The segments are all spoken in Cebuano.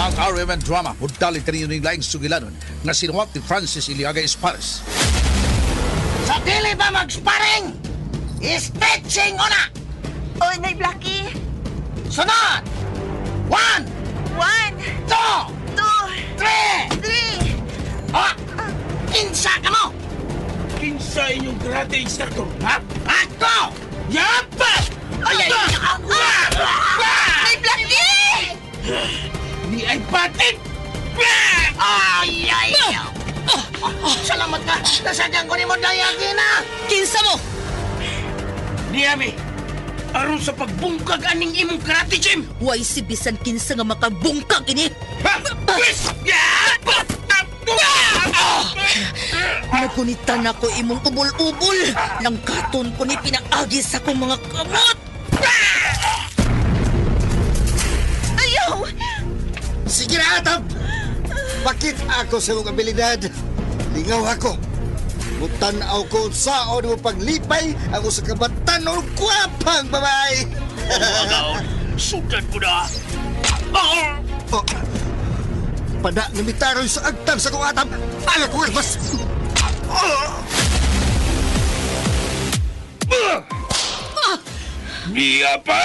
Ang RMN Drama mudali kaninyo ning laing sugilanon nga sinuwat ni Francis Iliaga Espares. Sa dili ba mag-sparring? Stretching una! Oy, Nay Blackie! Sunod! One, One, two, two, three! three! Ah! Kinsa ka mo? Kinsa inyong karate instructor, ha? Ako! Yapa! Ay, ay, ay! Nay Blackie! Ni ay patit! Ay, ay! Salamat ka! Nasagyan ko ni mo dayagina! Kinsa mo? Niyami, aron sa pagbungkag aning imong karate gym! Way si bisan kinsa nga makabungkag ini. Ha? Pwes! Yapa! Nagunitan ako imong ubol-ubol. Langkaton ko ni pinaagi sa akong mga kamot. Ayaw! Sige na, Atab! Bakit ako sa imong abilidad? Lingaw ako. Mutanaw ko saon mo paglipay ang usa ka batanon gwapang babae. Agaw, sudan ko na! Oh, pada nga mitaroy sa agtang sa kong atab. Aga ko mas. Niya pa!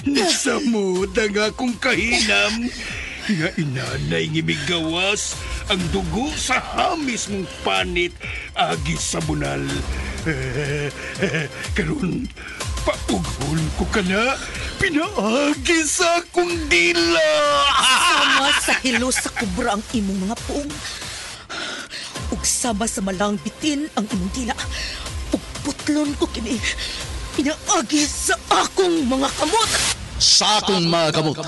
Nasamod ang akong kahinam nga inanay ng imigawas ang dugo sa hamis mong panit agi sa bunal. Karon paughon ko ka na, pinaagi sa akong dila. Sama sa hilo sa kubra ang imong mga puong. Ug sama sa malang bitin ang imong dila. Ug putlon ko kini. Pinaagi sa akong mga kamot. Sa akong mga kamot.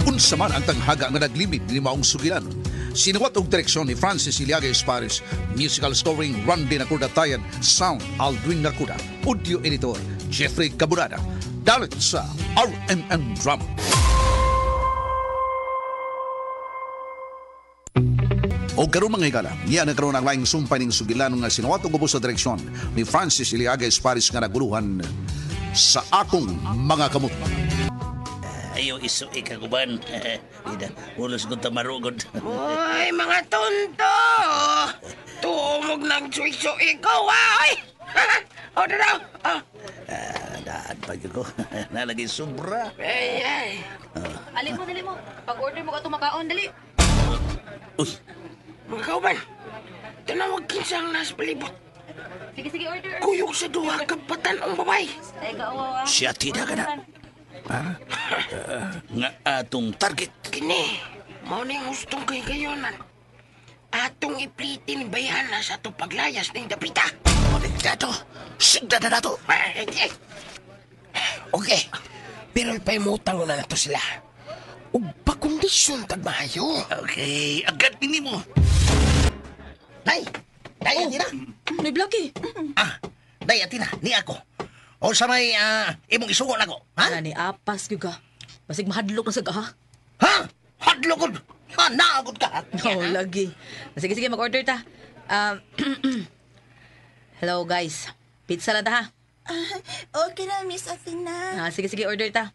Unsa man ang tanghaga nga naglimit ni maong sugilanon. Sinuwat og direksyon ni Francis Iliaga Espares, musical scoring Randy Nakuda Tayan, sound Aldwin Nakuda, audio editor Jeffrey Caburada. Dalit sa RMN Drama. O karon, mga higala, niya na karon ang laing sumpay ning sugilanon nga sinuwat og ubos sa direksyon ni Francis Iliaga Espares nga naguluhan Sa Akong Mga Kamot. Ayaw iso ikaguban. Ida, ulos ko tamarugod. Uy, mga tonto! Tuumog ng suig-suig ko, ay! O, daw! Ah, Ah, daan pa gyud ko. Nalagay sobra. Ay, ay. Alin mo, dali mo. Pag-order mo ka makaon, dali. Uy, Mga kauban, tinawag kinsa ang nasa palibot. Sige, sige, order. Kuyog sa duha ka ang babae. Ay, kaawa. Siya tida ka na. Ha? Nga atong target. Kini, mao ning hustong kay gayonan. Atong iplitin bayana sa atong paglayas ning dapita. Dato, sigda na nato. Ay, ay. Okay, pero ipahimutang na nato sila. Ug pakondisyon tag maayo. Okay, agad nini mo. Day! Day, Atina! Nay Blackie. Ah, Day, Atina, ni ako. O sa may imong isugo na ko. Ha? Ana ni apas gyud ka. Basig mahadlok na sa ha. Ha? Hadlokod! Ha, naagod ka! No, lagi. Sige, sige, mag-order ta. Hello, guys. Pizza lang ta, ha? Okay na, Miss Athena. Ah, sige, sige, order ta.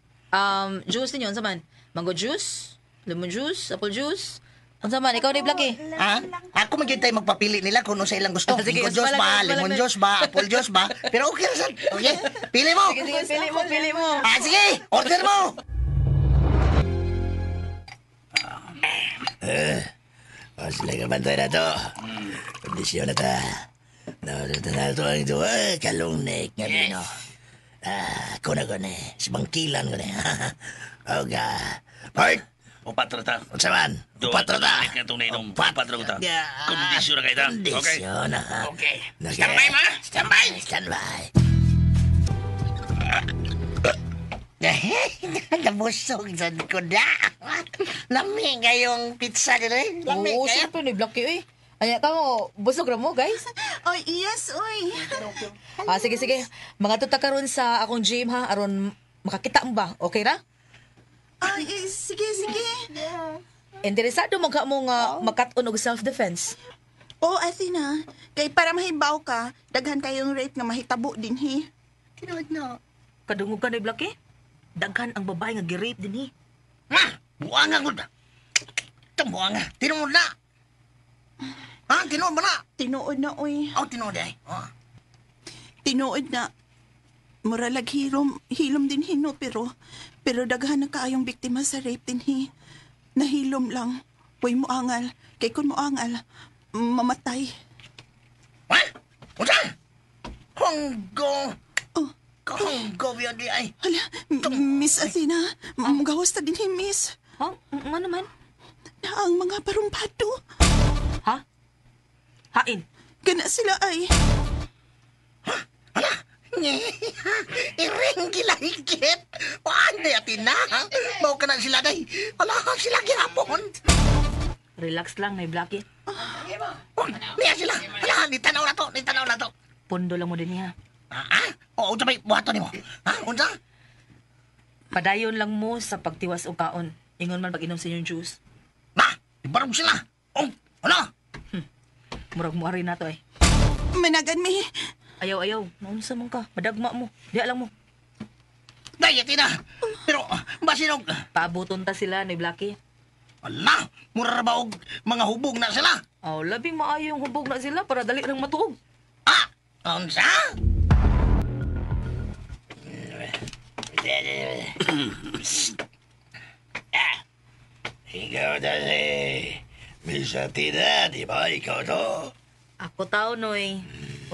Juice ninyo, unsa man? Mango juice? Lemon juice? Apple juice? Unsa man? Ikaw ni Blackie. Ha? Ako man gyud tayo magpapili nila kung ano sa ilang gusto. Ah, sige, Mango juice usbala ba? na, usbala Lemon na. juice ba? Apple juice ba? Pero okay ra sad. Okay? Pili mo! Sige, sige, pili mo, pili mo. Ah, sige! Order mo! O sila ka bantay na to. Kondisyon na ta. No, na na to ang ito. Eh, kalungnik nga bino. Ah, kuna ko ni. Sibangkilan ko ni. Okay. Part! Upat ra ta. Unsa man? Upat ra ta. Katong nainom. Upat ra ta. Kondisyon na kay ta. Okay. Kondisyon na. Okay. Okay. Stand by, ma. Stand by. Stand by. Nabusog sad ko na. Lami kayong pizza dito eh. Lami Oo, kayo. siyempre ni Blackie, eh. Anya ka mo, busog ra mo, guys. Oy, yes, oy. Ah, sige, sige. Mga tuta karon sa akong gym, ha? Aron makakita mo ba? Okay ra? Ay, eh, sige, sige. Interesado man ka mo nga makat-on og self-defense. Oh, Athena, kay para mahibaw ka, daghan kayong rape nga mahitabo din, he. Kadungog ka ni Blackie? Daghan ang babae nga gi-rape dinhi. Ma, buanga gud. Buanga. Tinuod na. Ha, tinuod ba na? Tinuod na, oy. Oh, tinuod ay. Oh. Tinuod na. Muralag hilom din hino pero daghan na kaayong biktima sa rape dinhi. Nahilom lang. Way moangal. Kay kun moangal, mamatay. Ha? Unsa? Honggo. Oh. Honggo biya di ay. Hala, Miss Athena, mugawas ta dinhi, Miss. Ha? Nga naman? Na ang mga parumpado. Ha? Hain. Kana sila ay. Ha? Hala? Iring gilahigit. Paano yatin na? Mau ka na sila day. Wala sila gihapon. Relax lang, Nay Blackie. Oh, niya sila. Wala, nitanaw na to. Nitanaw na to. Pundo lang mo din niya. Ah? Oo, unsa may buhaton nimo? Ha? Unsa? Padayon lang mo sa pagtiwas og kaon. Ingon man pag-inom sa inyong juice. Ma, ibarog sila. Oh, ano? Murag mo ari na to eh. Managan mi. Ayaw, ayaw. Naunsa man ka. Madagma mo. Di alam mo. Day, na. Pero, basinog. Paabuton ta sila, Nay Blackie. Ala, mura ba og mga hubog na sila? Oh, labing maayo yung hubog na sila para dali nang matuog. Ah, unsa? Ikaw na si Miss Athena, di ba? Ikaw to? Ako tao, Noy.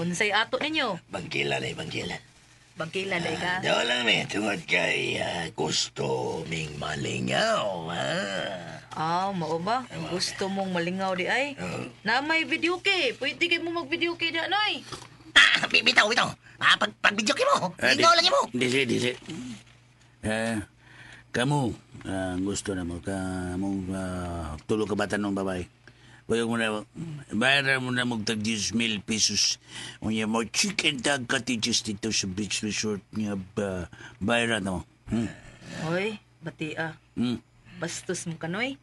Unsay ato ninyo? Bangkilan eh, bangkilan. Bangkilan, day ka? Daw lang eh, tungod kay gusto ming malingaw, ha? Ah, mao ba? Gusto mong malingaw di ay? Na may video kay. Pwede kay mo mag-video kay di, Noy. Ah, bitaw, bitaw. Ah, pag video kay mo. Lingaw lang mo. Dili, dili. Kamu, gusto na mo, kamu, tulo ka bata ng babae. Pwede mo na, bayaran mo na magtag 10,000 pesos. Unya mo, chicken tag cottages dito sa beach resort niya, bayaran mo. Hoy, bati ah. Bastos mo ka, Noy.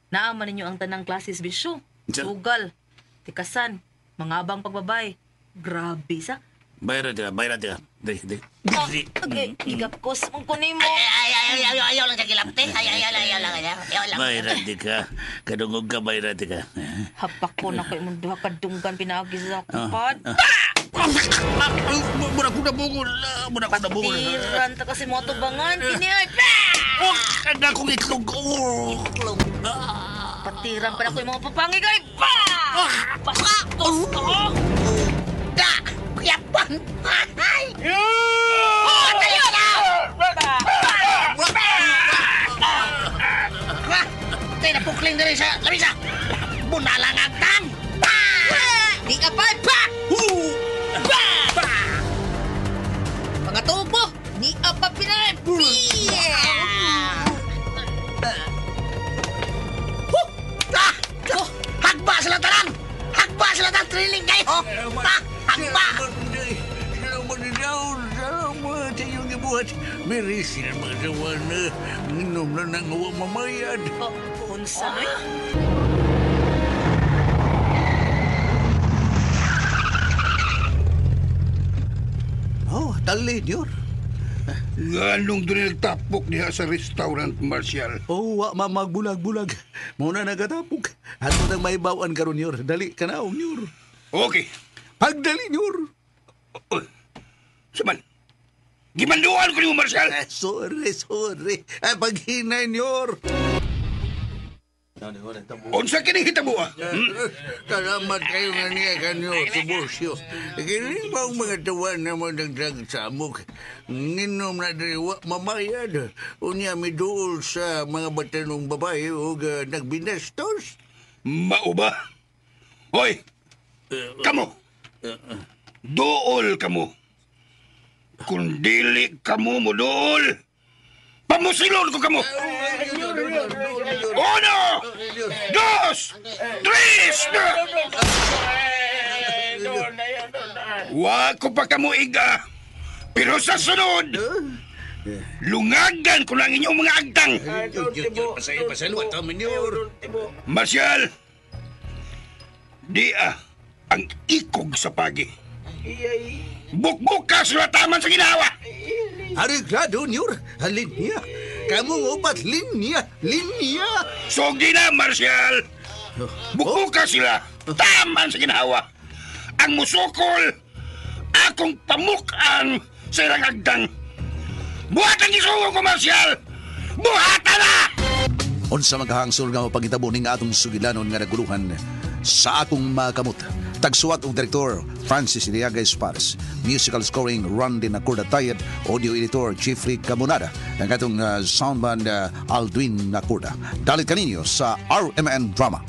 Naaman ninyo ang tanang klases bisyo. Sugal, tikasan, mga abang pagbabay. Grabe sa. Bayaran ka, bayaran ka. Dali, dali. Okay, igakos mong kunin mo. Ay, ay, ay, ayaw lang sa kilapte. Ay, ay, ayaw lang, ayaw lang. Bayaran ka. Kadungog ka, bayaran ka. Hapak ko na kayo mong duha kadunggan pinagi sa kupad. Mura ko na bungol. Mura ko na bungol. Patiran ta kasi mo atubangan. Kini ay. Oh, kada kong itlog. Patiran pa na ko yung mga papangig ay. Bastos ko. Da! Kuyapan! Ay! Oh, tayo na! Tayo na pukling na rin sa lamisa! Bunalang ang tang! Di ka pa! Pa! Pa! Mga tubo! Ni apa pinay! Hagba sila tanan! Hagba sila tanan! Thrilling kayo! Hagba! Salamat na daw. Salamat sa iyong gibuhat. Meri sila mga sawa na nginom na nang uwa mamayad. Unsa, Noy? Oh, dali, Dior. Nganong doon nagtapok niya sa restaurant, Marcial? Oh, wa ma magbulag-bulag. Muna nagatapok. Ato nang maibawan karon, Yor. Dali ka na, Yor. Okay. Pagdali, Yor. Saman, gimanduan ko niyo, Marcial. Sorry, sorry. Ay, paghinay, Yor. Unsa kini hitabo ah? Salamat kayo nga niya kanyo, Tiburcio. Kini ba ang mga tuwan na mo nagdag sa amok? Nginom na diri wa mamayad. Unya miduol sa mga batanong babae o nagbinastos. Mao ba? Hoy! Kamo! Duol kamo! Kung dili kamo mo duol, pamusilon ko kamo! Uno! Dos! Tres! Wa ko pa kamo iga. Pero sa sunod, lungagan ko lang inyong mga agtang. Marcial, di ang ikog sa pagi. Bukbuk ka sa taman sa ginawa. Areglado, Nyor. Linya. Kamong upat, linya. Linya. Sugi na, Marcial! Bukuka sila! Taman sa ginawa! Ang musukol! Akong pamukan sa ilang agdang! Buhatan isugo ko, Marcial! Buhatan na! Unsa maghangsol nga mapagitabo ning atong sugilanon nga naguluhan sa akong mga kamot. Tagsuwat og direktor Francis Iliaga Espares. Musical scoring Randy Nacorda Tayed, audio editor Jeffrey Camonada, ang atong soundman Aldwin Nacorda. Dalit kaninyo sa RMN Drama.